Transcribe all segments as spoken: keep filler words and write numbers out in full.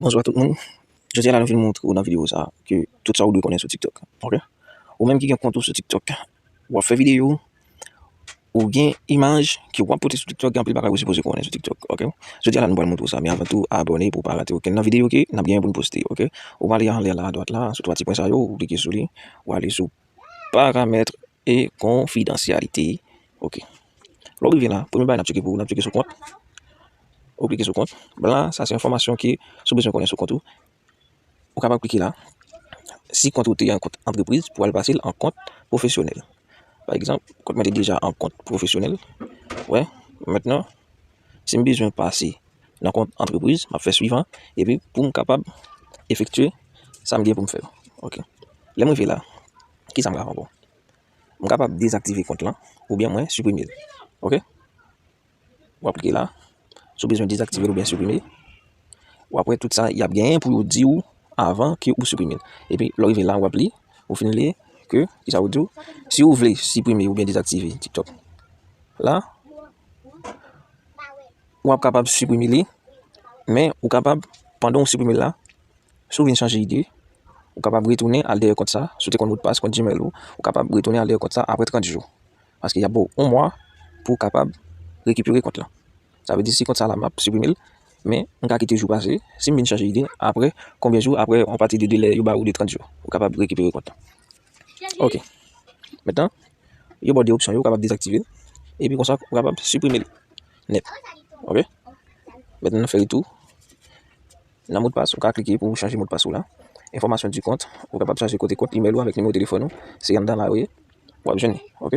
Bonswa tout moun. Jodi a la nou vin montre w nan videyo sa a ke tout sa ou dwe konnen sou TikTok. Ok? Ou menm ki gen kont ou sou TikTok, w ap fè videyo, ou gen imaj ke w ap pote sou TikTok, gen anpil bagay ou sipoze konnen sou TikTok. Ok? Jodi a la nou pral montre w sa, men avan tou abòne pou w pa rate okenn nan videyo ke n ap genyen pou n poste. Ok? Ou prale anlè la adwat la, sou twa ti pwen sa yo, ou klike sou li, ou ale sou paramèt e konfidansyalite. Ok. Lè w rive la, premye bagay n ap tcheke pou ou, n ap tcheke sou kont. Ou klike sou kont. La, sa se enfòmasyon ke si w bezwen konnen sou kont ou. Ou kapab klike la. Si kont ou te an kont antrepriz, pou al pase l an kont pwofesyonèl. Pa egzanp, kont mwen te deja an kont pwofesyonèl. Wè, mentnan, si m bezwen pase nan kont antrepriz, m ap fè swivan, epi pou m kapab efektye sa m gen pou m fè. Ok. Lè m rive la, kisa m ka fè ankò? M kapab dezaktive kont lan, oubyen mwen siprime l. Ok? W ap klike la. Si w bezwen dezaktive l oubyen siprime, w ap wè tout sa y ap genyen pou yo di w avan ke ou siprime l. Epi, lè w rive la, w ap li, ou fin li, ke, kisa yo di w? Si w vle siprime oubyen dezaktive TikTok la, w ap kapab siprime li, men ou kapab, pandan w siprime l la, si w vin chanje ide, ou kapab retounen al dèyè kont sa, si w te konn modpas, konn Gmail ou, ou kapab retounen al dèyè kont sa apre trant jou. Paske y ap ba w yon mwa pou w kapab rekipere kont lan. Sa vle di si kont sa la m ap siprime l, men m ka kite jou pase, si m vin chanje ide, apre konbyen jou, apre yon pati de delè yo ba ou de trant jou, ou kapab rekipere kont lan. Ok. Mentnan, yo ba w de opsyon yo, ou kapab dezaktive l, epi konsa ou kapab siprime l nèt. Ok? Mentnan, nou fè retou. Nan modpas, ou ka klike pou w chanje modpas ou la. Enfòmasyon di kont, ou kapab chanje kote kont, imèl ou avèk nimewo telefòn ou, se anndan la yo ye, w ap jwenn li, ok?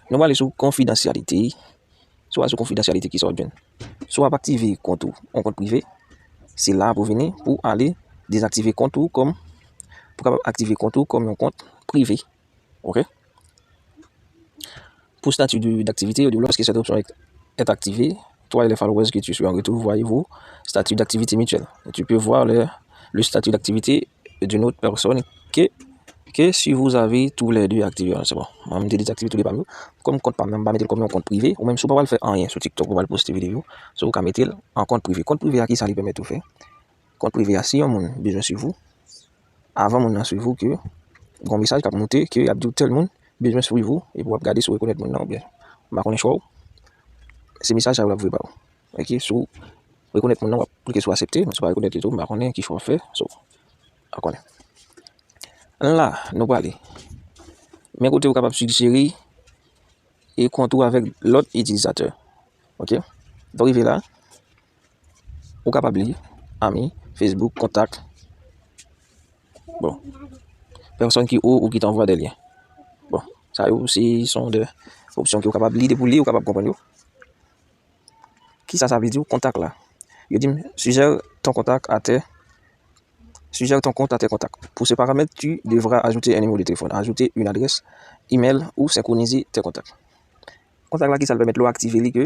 Nou prale sou konfidansyalite. Si w al sou konfidansyalite, kisa w ap jwenn? Si w ap aktive kont ou, yon kont prive, se la pou w vini pou w ale dezaktive kont ou kòm, pou w kapab aktive kont ou kòm yon kont prive. Ok? Pour statut de, d'activité, lorsque cette option est, est activée, toi et les followers que tu suis en retour, voyez vos statuts d'activité mutuelle. Tu peux voir le, le statut d'activité d'une autre personne que, que si vous avez tous les deux activés. C'est bon. Mwen, m te dezaktive tou de pa m yo. Kòm kont pa m nan, m pa mete l kòm yon kont prive. Ou menm, si w pa pral fè anyen sou TikTok, ou pral poste videyo, so, ou ka mete l an kont prive. Kont prive a, kisa li pèmèt ou fè? Kont prive a, si yon moun bezwen swiv ou, avan moun nan swiv ou, ke gon mesaj k ap moute, ke y ap di w tèl moun bezwen swiv ou, epi w ap gade si w rekonèt moun nan oubyen. M pa konnen chwa w, se mesaj sa yo l ap voye ba ou. Ok, si w rekonèt moun nan, w ap klike sou aksepte, men si w pa rekonèt li tou, m pa konnen ki chwa w ap fè, so, w pa konnen. La, nou prale. Men kote ou kapab sigjere e kont ou avèk lòt itilizatè. Ok? Lè w rive la, ou kapab li, ami, Facebook, kontak. Bon. Personnes qui ont ou qui t'envoient des liens. Bon, sa yo, se son de opsyon ke ou kapab li, depi w li, ou kapab konprann yo. Kisa sa vle di w, kontak la? Yo di m, suggère ton contact à tes, suggère ton compte à tes contacts. Pour ce paramètre, tu devras ajouter un numéro de téléphone, ajouter une adresse email ou synchroniser tes contacts. Kontak la, kisa l pèmèt lè w aktive li ke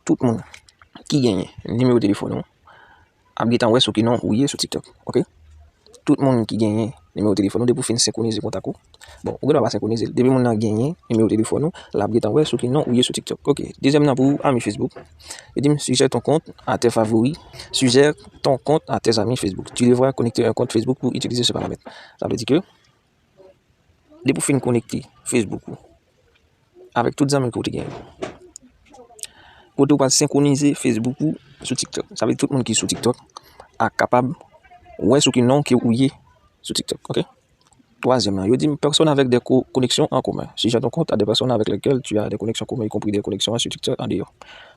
tout moun ki genyen nimewo telefòn ou ap gentan wè sou ki non ou ye sou TikTok. Ok? Tout moun ki genyen nimewo telefòn ou, depi w fin senkwonize kontak ou, bon, ou gendwa pa senkwonize l. Depi moun nan genyen nimewo telefòn ou, l ap gentan wè sou ki non ou ye sou TikTok. Ok. Dezyèm nan pou ami Facebook. Yo di m, suggère ton compte à tes favoris. Suggère ton compte à tes amis Facebook. Tu devras connecter un compte Facebook pour utiliser ce paramètre. Sa vle di ke depi w fin konekte Facebook ou avèk tout zanmi ke w te genyen, kote w pral senkwonize Facebook ou sou TikTok. Sa vle di tout moun ki sou TikTok a kapab wè sou ki non ke ou ye sou TikTok, ok? Twazyèm nan, yo di m, personnes avec des co- connexions en commun. Suggère ton compte à des personnes avec lesquelles tu as des connexions communes, y compris des connexions sur TikTok en dehors.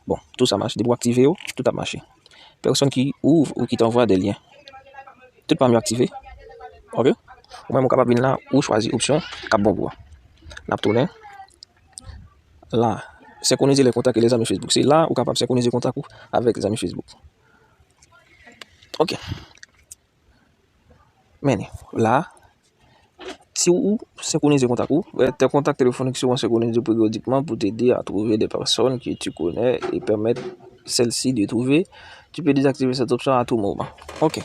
Bon, tout sa mache. Depi w aktive yo, tout ap mache. Personnes qui ouvrent ou qui t'envoient des liens. Tout pa m yo aktive. Ok? Ou menm ou kapab vin la, ou chwazi opsyon k ap bon pou ou. N ap tounen. La, synchroniser les contacts et les amis Facebook. Se la ou kapab senkwonize kontak ou avèk zanmi Facebook. Ok. Men, la, si ou senkwonize kontak ou, tes contacts téléphoniques seront synchronisés périodiquement pour t'aider à trouver des personnes que tu connais et permettre celles-ci de trouver. Tu peux désactiver cette option à tout moment. Ok.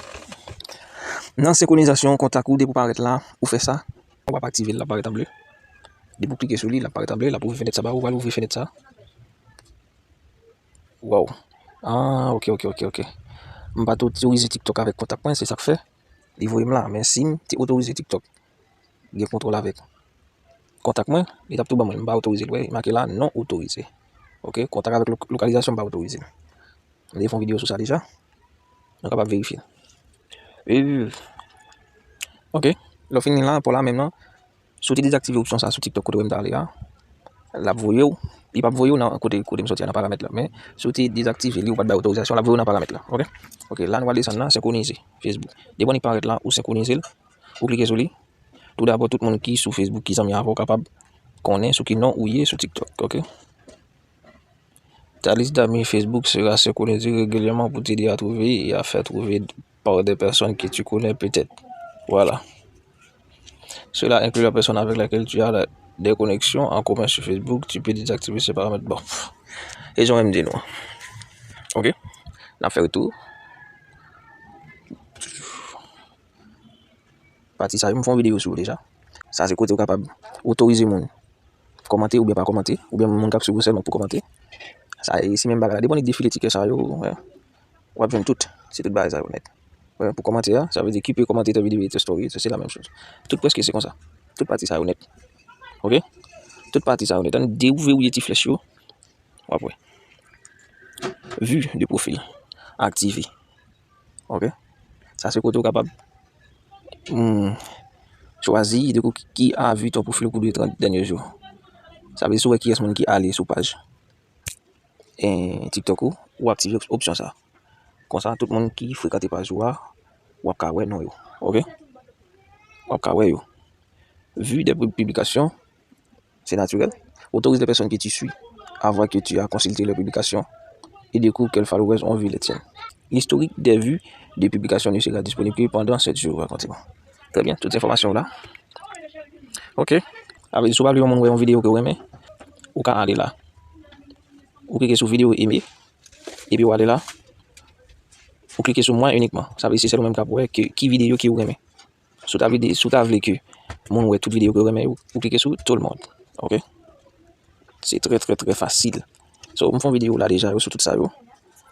Nan senkronizasyon kontak ou, depi w parèt la, ou fè sa, w ap aktive l, l ap parèt an ble. Depi w klike sou li, l ap parèt an ble, l ap ouvri fenèt sa ba ou, w pral ouvri fenèt sa. Waw. Ah, ok, ok, ok, ok. M pa t otorize TikTok avèk kontak mwen, se sa k fè li voye m la. Men si m te otorize TikTok gen kontwòl avèk kontak mwen, li t ap tou ban mwen l. M pa otorize l, wè, li make la non otorize. Oke, kontak avèk lo-, lokalizasyon m pa otorize. M te fè yon videyo sou sa deja. Nou kapab verifye l. E, oke, lè w fin li la, pa w la menm nan, si w te dezaktive opsyon sa sou TikTok kote w wè m t ale a, l ap voye w, li p ap voye w nan kote, kote m soti a nan paramèt la. Men, si w te dezaktive li, ou pa t bay otorizasyon, l ap voye w nan paramèt la. Oke? Oke, la nou pral desann la, senkwonize Facebook. Depi w parèt la, ou senkwonize l, ou klike sou li. Toudabò, tout moun ki sou Facebook, ki zanmi avè w, kapab konnen sou ki non ou ye sou TikTok. Oke? Ta liste d'amis Facebook sera synchronisée régulièrement pour t'aider à trouver et à faire trouver par des personnes que tu connais peut-être. Voilà. Cela inclut la personne avec laquelle tu as la, des connexions en commun sur Facebook. Tu peux désactiver ces paramètres. Bon. E jan m di nou. Oke? N ap fè retou. Pati sa yo, m fè yon videyo sou yo deja. Sa se kote ou kapab otorize moun kòmante oubyen pa kòmante, oubyen moun k ap swiv ou sèlman pou kòmante. Sa e si menm bagay la. Depi w defile tikè sa yo, wè, w ap jwenn tout. Se tout bagay sa yo nèt. Wè, pou kòmante a, sa vle di kipe kòmante, te videyo, te story, se la menm choz. Tout prèske se konsa. Tout pati sa yo nèt. Oke? Tout pati sa yo nèt. Ann dewouvri ti flèch yo. W ap wè. Vue de profil. Aktive. Oke? Sa se kote ou kapab, hmm, chwazi de ki a vu ton profil au cours des trente derniers jours. Sa vle di si w wè kiyès moun ki ale sou paj, eh, TikTok ou, ou aktive op-, opsyon sa. Konsa, tout moun ki frekante paj ou a, w ap ka wè non yo. Oke? W ap ka wè yo. Vue des pub-, publications, c'est naturel. Autorise les personnes que tu suis à voir que tu as consulté leurs publications et découvre quels followers ont vu les tiennes. L'historique des vues des publications ne sera disponible que pendant sept jours. Rakonte mwen. Trè byen, tout enfòmasyon la. Oke. Sa vle di, si w pa vle yon moun wè yon videyo ke w renmen, ou ka ale la. Ou klike sou videyo eme. Epi w ale la. Ou klike sou mwen inikman. Sa vle di, se sèl ou menm k ap wè ke, ki videyo ke ou renmen. Si w ta vle, si w ta vle ke moun wè tout videyo ke w renmen yo, ou klike sou tout le monde. Oke? Se trè, trè, trè fasil. So, m fè yon videyo la deja yo sou tout sa yo.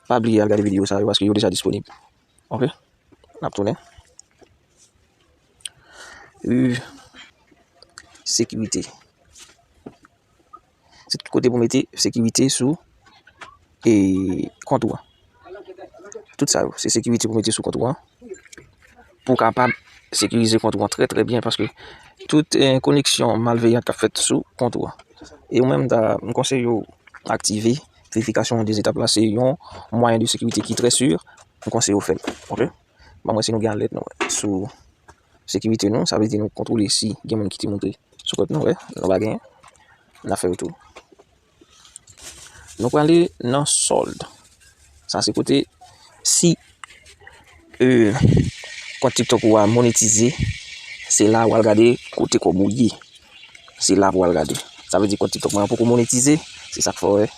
Pa bliye al gade videyo sa yo paske yo deja disponib. Oke? N ap tounen. Euh, sekirite. Se tout kote pou mete sekirite sou, e, kont ou an. Tout sa yo, se sekirite pou mete sou kont ou an. Pou w kapab sekirize kont ou an trè, trè byen, paske tout, eh, koneksyon malveyan k ap fèt sou kont ou an. E ou menm, ta, m konseye w aktive verifikasyon de zetap la, se yon mwayen de sekirite ki trè si. M konseye w fè l. Oke? Ban m wè si nou gen alèt nou sou sekirite nou. Sa vle di nou kontwole si gen moun ki te montre sou kont nou, wè, nou pa genyen. N ap fè retou. Nou prale nan sòld. Sa se kote si, euh, kont TikTok ou a monetize, se la w al gade kote kòb ou ye. Se la pou w al gade. Sa vle di kont TikTok mwen an poko monetize, se sa k fè w wè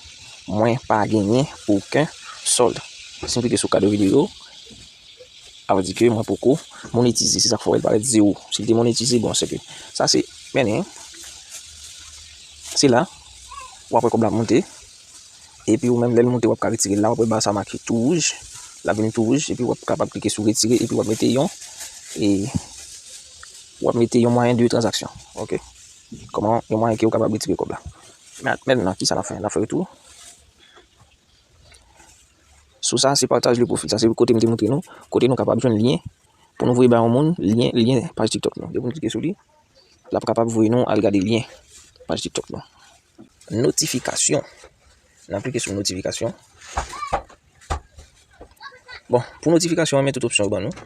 mwen pa genyen okenn sòld. Si m klike sou kado videyo, sa vle di ke mwen poko monetize, se sa k fè w wè l parèt zewo. Si l te monetize, bon, se ke sa se, men, se la, w ap wè kòb la ap monte. Epi ou menm, lè l monte, w ap ka retire l la, w ap wè ba sa make tou wouj, l ap vin tou wouj, epi w ap kapab klike sou retire, epi w ap mete yon, e, w ap mete yon mwayen de tranzaksyon. Oke. Kòman, yon mwayen ke w kapab retire kòb la. Men, mentnan, kisa n ap fè? N ap fè retou. Sou sa, se partaj le profil. Sa se kote m te montre nou, kote nou kapab jwenn lyen pou nou voye ba yon moun, lyen, lyen paj TikTok nou. Depi nou klike sou li, l ap kapab voye nou al gade lyen paj TikTok nou. Notifikasyon. N ap klike sou notifikasyon. Bon, pou notifikasyon an, men tout opsyon yo ban nou.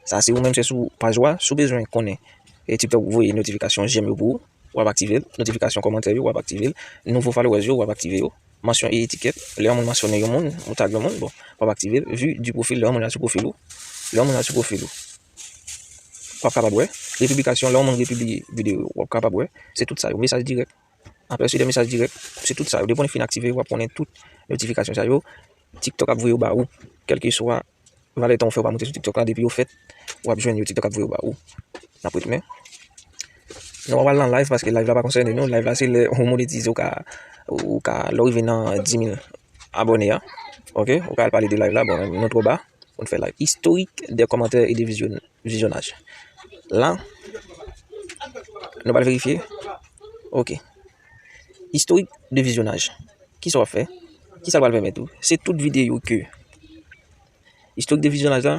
Sa se ou menm, se sou paj ou a. Si w bezwen konnen, e, TikTok voye notifikasyon, jèm yo pou ou, w ap aktive l. Notifikasyon kòmantè yo, w ap aktive l. Nouvo followers yo, w ap aktive yo. Mansyon e etikèt. Lè yon moun mansyone yon moun, ou tag yon moun, bon, w ap aktive l. Vue du profil, lè yon moun al sou pwofil ou. Lè yon moun al sou pwofil ou, w ap kapab wè. Repiblication, lè yon moun repibliye videyo yo, w ap kapab wè. Se tout sa yo. Mesaj dirèk. Aperçu des messages directs, se tout sa yo. Depi w fin aktive yo, w ap konnen tout notifikasyon sa yo. TikTok ap voye yo ba ou. Kèlkeswa valè tan w fè w pa monte sou TikTok la, depi yo fèt, w ap jwenn yo, TikTok ap voye yo ba ou. N ap retounen. Nou pa pral nan live paske live la pa konsène nou. Live la se lè ou monetize, ou ka, ou ka, lè w rive nan dis mil abòne a, Ok, ou ka al pale de live la, bon, nou twò ba pou n fè live. Historique des commentaires et des vision- visionnage. La, nou pral verifye. Ok. Historique de visionnage. Kisa w ap fè? Kisa l pral pèmèt ou? Se tout videyo ke Istorik de vizyonaj la,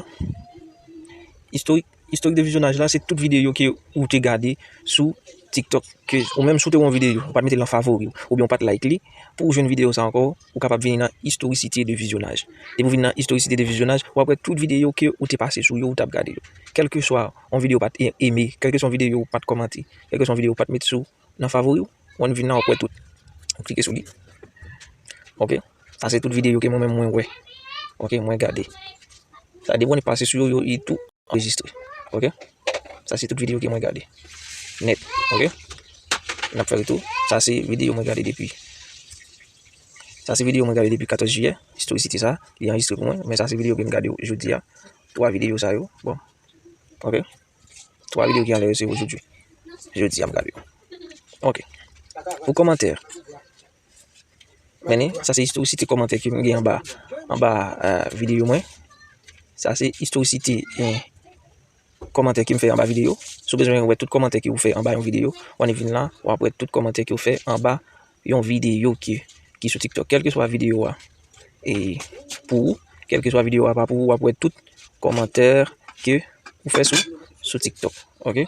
istorik, istorik de vizyonaj la, se tout videyo ke ou te gade sou TikTok. Ke ou menm si w te wè yon videyo, ou pa t mete l nan favori w, oubyen ou pa t like li, pou w jwenn videyo sa ankò, ou kapab vini nan istorikite de vizyonaj. Depi w vin nan istorikite de vizyonaj, w ap wè tout videyo ke ou te pase sou yo, ou t ap gade yo. Kèlkeswa yon videyo w pa t e- eme, kèlkeswa yon videyo w pa t kòmante, kèlkeswa yon videyo w pa t met sou nan favori w, w ann vin nan, w ap wè tout. Ou klike sou li. Ok. Sa se tout videyo ke mwen menm mwen wè. Ok, mwen gade. Sa depi w ann pase sou yo, yo, li tou anrejistre. Ok. Sa se tout videyo ke mwen gade. Nèt. Ok. N ap fè retou. Sa se videyo mwen gade depi. Sa se videyo mwen gade depi katòz jiyè. Istorikite sa, li anrejistre pou mwen. Men sa se videyo ke m gade jodi a. Twa videyo sa yo. Bon. Ok. Twa videyo ki anlè yo se ojodwi. Jodi a m gade yo. Ok. Pou kòmantè. Men sa se istorikite kòmantè ke m gen anba, anba, eh, videyo mwen. Sa se istorikite, eh, kòmantè ke m fè anba videyo. Si w bezwen wè tout kòmantè ke ou fè anba yon videyo, w ann vin la, w ap wè tout kòmantè ke ou fè anba yon videyo ki, ki sou TikTok. Kèlkeswa videyo a, e pou ou, kèlkeswa videyo a pa pou ou, w ap wè tout kòmantè ke ou fè sou, sou TikTok. Ok?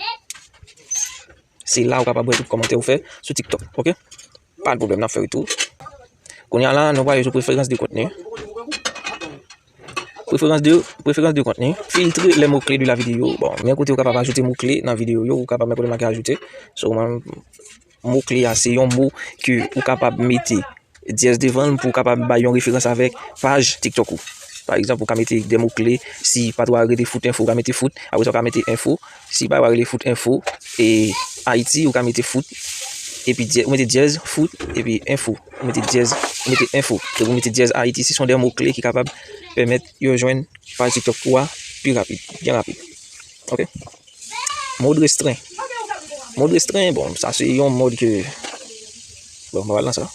Se la ou kapab wè tout kòmantè ou fè sou TikTok. Ok? Pa de pwoblèm, n ap fè retou. Kounye a la, nou prale sou préférence de contenu. Préférence de, préférence de contenu. Filtre les mots-clés de la vidéo. Bon, men kote ou kapab ajoute mo kle nan videyo yo, ou kapab men kote make ajoute. So, mwen, mo kle a, se yon mo ke ou kapab mete dyèz devan l pou w kapab bay yon referans avèk paj TikTok ou. Pa egzanp, ou ka mete de mo kle, si paj ou a rele Foot Info, ou ka mete foot, apre sa ou ka mete info. Si paj ou a rele Foot Info, e Ayiti, ou ka mete foot, epi dyè- ou mete dyèz, foot, epi info. Ou mete dyèz, ou mete info. Donk, ou mete dyèz Ayiti, se son de mo kle ki kapab pèmèt yo jwenn paj TikTok ou a pi rapid, byen rapid. Ok? Mòd restren. Mòd restren, bon, sa se yon mòd ke, bon, mwen pral nan sa.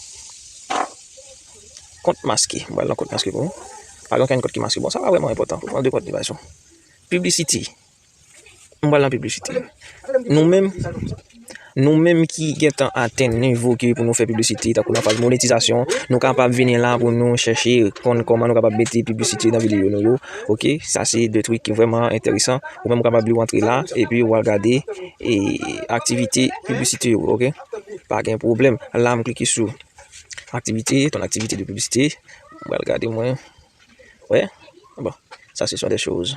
Kont maske. Mwen pral nan kont maske pou mwen. Pa gen okenn kont ki maske. Bon, sa pa vrèman enpòtan. Pou pran de kont de bagay sa. Piblisite. Mwen pral nan piblisite. Nou menm, nou menm ki gentan atenn nivo ke pou nou fè piblisite, tankou nan faz monetizasyon, nou kapab vini la pou nou chèche konn kòman nou kapab mete piblisite nan videyo nou yo. Ok, sa se de trik ki vrèman enteresan. Ou menm ou kapab li w antre la, epi w al gade, e, aktivite piblisite yo, ok? Pa gen pwoblèm. La, m klike sou aktivite, ton aktivite de piblisite. M pral gade mwen. Wè? Bon, sa se son de choz.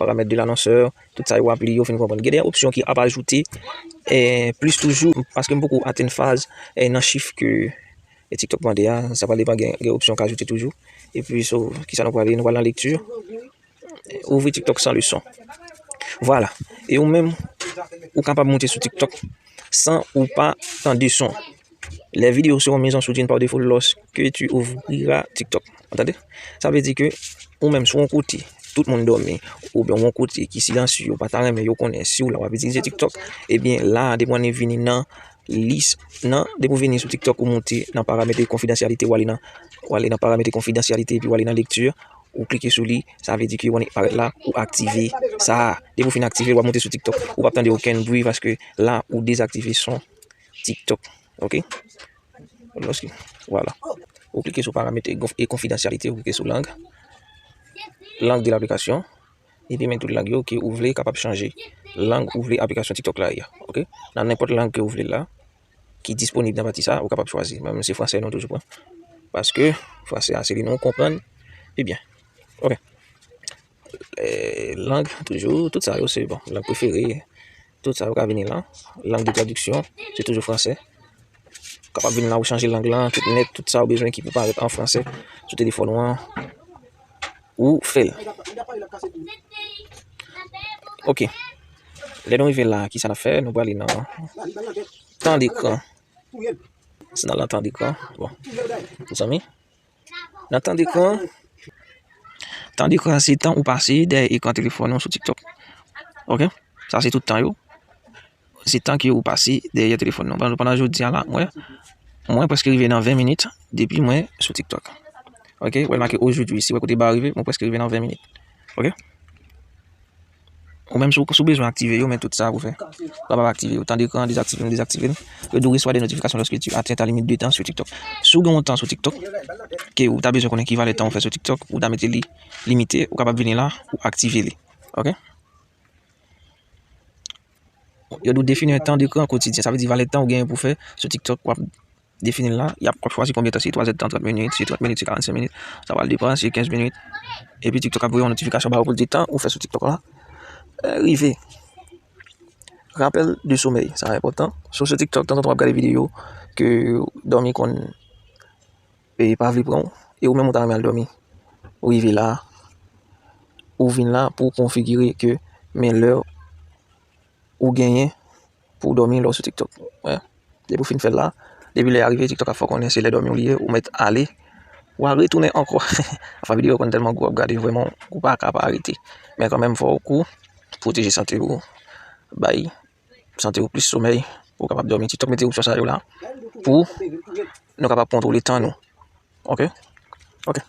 Paramèt de l'annonceur, tout sa yo ap li, yo fin konprann. Gen de opsyon ki ap ajoute, eh, plis toujou, paske m poko atenn faz, eh, nan chif ke, eh, TikTok mande a, sa pral depann gen, gen opsyon k ajoute toujou. Epi, so, kisa nou prale? Nou pral nan lekti. Ouvrir TikTok sans le son. Vwala. E ou menm, ou kapab moute sou TikTok san ou pa tande son. Les vidéos seront mises en sourdine par défaut lorsque tu ouvriras TikTok. Entende? Sa vle di ke ou menm, si w yon kote, tout moun dòmi, oubyen w yon kote ki silansye, ou pa ta renmen yo konnen si w la w ap itilize TikTok, ebyen, la, depi w ann vini nan lis, nan, depi w vini sou TikTok, ou moute nan paramèt konfidansyalite, w ale nan, w ale nan paramèt konfidansyalite, epi w ale nan lekti, ou klike sou li, sa vle di ke w annik parèt la, ou aktive sa. Depi w fin aktive, w ap moute sou TikTok, ou p ap tande okenn bri, paske la, ou dezaktive son TikTok. Ok? Lòske, vwala. Ou klike sou paramèt e konf- e konfidansyalite, ou klike sou lang. Lang de laplikasyon. Epi men tout lang yo ke ou vle kapab chanje lang ou vle aplikasyon TikTok la ye. Ok? Nan nenpòt lang ke ou vle la, ki disponib nan pati sa, ou kapab chwazi. Mwen menm se fransè nou toujou pran. Paske fransè a se li nou konprann pi byen. Ok. Eh, lang, toujou, tout sa yo se bon, lang prefere, tout sa yo ka vini la. Lang de tradiksyon, se toujou fransè. Kapab vin la ou chanje lang lan, tout nèt, tout sa ou bezwen ki pou parèt an fransè sou telefòn ou an, ou fè l. Ok. Lè nou rive la, kisa n ap fè? Nou prale nan tan dekran. Si n al nan tan dekran, bon, mezanmi. Nan tan dekran, tan dekran se tan ou pase dèyè ekran telefòn ou sou TikTok. Ok? Sa se tout tan yo. Se tan ke ou pase dèyè telefòn nou. Pandan, pandan jodi a la, mwen, mwen prèske rive nan ven minit depi mwen sou TikTok. Ok, ou wè l make aujourd'hui. Si w wè kote ba rive, mwen prèske rive nan ven minit. Ok? Ou menm si w, si w bezwen aktive yo, men tout sa pou fè. Ou kapab aktive yo. Tan dekran, dezaktive l, dezaktive l. Yo di w reçois des notifications lorsque tu atteins ta limite de temps sur TikTok. Si w gen yon tan sou TikTok, ke ou ta bezwen konnen ki valè tan ou fè sou TikTok, ou ta mete li limite, ou kapab vini la, ou aktive li. Ok? Yo di w définir un temps d'écran quotidien. Sa vle di valè tan ou genyen pou fè sou TikTok, w ap defini l la. Y ap, w ap chwazi konbyen tan, si twa zèdtan, trant minit, si trant minit, si karannsenk minit, sa pral depann, si kenz minit. Epi TikTok ap voye yon notifikasyon ba ou pou l di tan ou fè sou TikTok la, eh, rive. Rapèl de somèy, sa enpòtan. Si w sou TikTok, tanzantan w ap gade videyo ke dòmi konn, e, pa vle pran w, e ou menm ou ta renmen al dòmi. Ou rive la, ou vin la pou w konfigire ke men lè ou genyen pou w dòmi lè w sou TikTok. Wè. Depi w fin fè l la, depi lè a rive, TikTok ap fè w konnen se lè dòmi w li ye, ou mèt ale. W a retounen ankò. Anfen, videyo konn tèlman gou w ap gade, vrèman, ou pa ka pa rete. Men kanmenm, fò w kou, pwoteje sante w, bay sante w plis somèy pou w kapab dòmi. TikTok mete opsyon sa yo la pou nou kapab kontwole tan nou. Ok? Ok.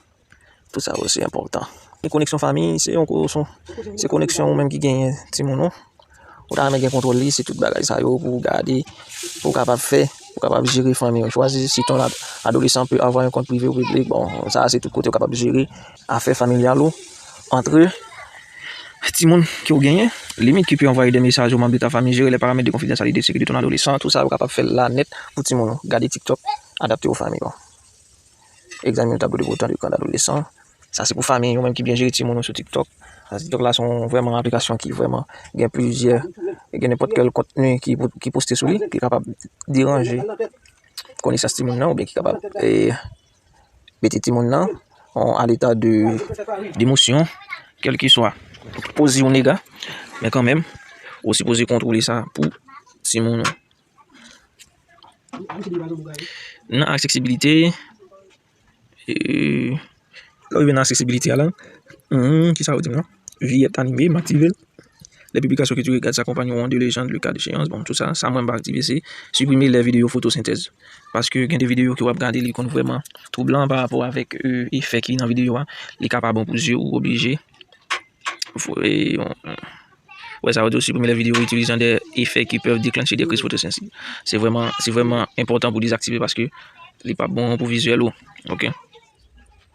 Tout sa yo se enpòtan. E koneksyon fanmi, se yon ko-, se yon, se koneksyon ou menm ki genyen timoun ou. Ou ta renmen gen kontwòl li, se tout bagay sa yo pou w gade, pou w kapab fè, pou w kapab jere fanmi ou. Choisis si ton ad-, adolescent peut avoir un compte privé ou public. Bon, sa se tout kote ou kapab jere afè familyal ou antre timoun ke w genyen. Limite qui peut envoyer des messages aux membres de ta famille, gérer les paramètres de confidentialité, sécurité de ton adolescent, tout sa ou kapab fè l la nèt pou timoun ou. Gade TikTok, adapte ou fanmi ou. Egzamine tablo de tan de kan adolesan. Sa se pou fanmi ou menm ki byen jere timoun ou sou TikTok. Sa TikTok la se yon vrèman aplikasyon ki vrèman gen plizyè, gen nenpòt kèl kontni ki, ki poste sou li, ki kapab deranje konesans timoun nan, oubyen ki kapab, eh, mete timoun nan an, a leta de, demosyon, kèlkeswa pozitiv ou nega, men kanmenm, ou sipoze kontwole sa pou timoun ou. Nan aksesibilite, eh, lè w rive nan aksesibilite a la, hmm, kisa yo di m nan? Vignette animée, m aktive l. Les publications que tu regardes s'accompagneront de légendes, le cas échéant. Bon, tout sa, sa mwen m pa aktive, se siprime lè videyo fotosentèz. Paske gen de videyo ke w ap gade, li konn vrèman twoublan pa rapò avèk, eh, efè ki nan videyo a. Li ka pa bon pou zye ou, oblije. Fo-, eh, bon, wè, sa yo di w siprime lè videyo itilizan de efè ki peuvent déclencher des crises photosensibles. Se vrèman, se vrèman enpòtan pou dezaktive paske li pa bon pou vizyèl ou. Ok?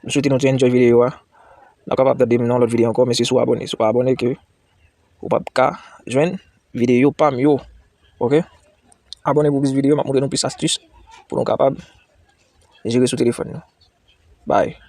M swete nou te enjoy videyo a. Nou kapab tande m nan lòt videyo ankò, men se sou abòne. Si w pa abòne ke ou p ap ka jwenn videyo pa m yo. Ok? Abòne pou plis videyo, m ap montre nou plis astis pou nou kapab jere sou telefòn nou. Bye.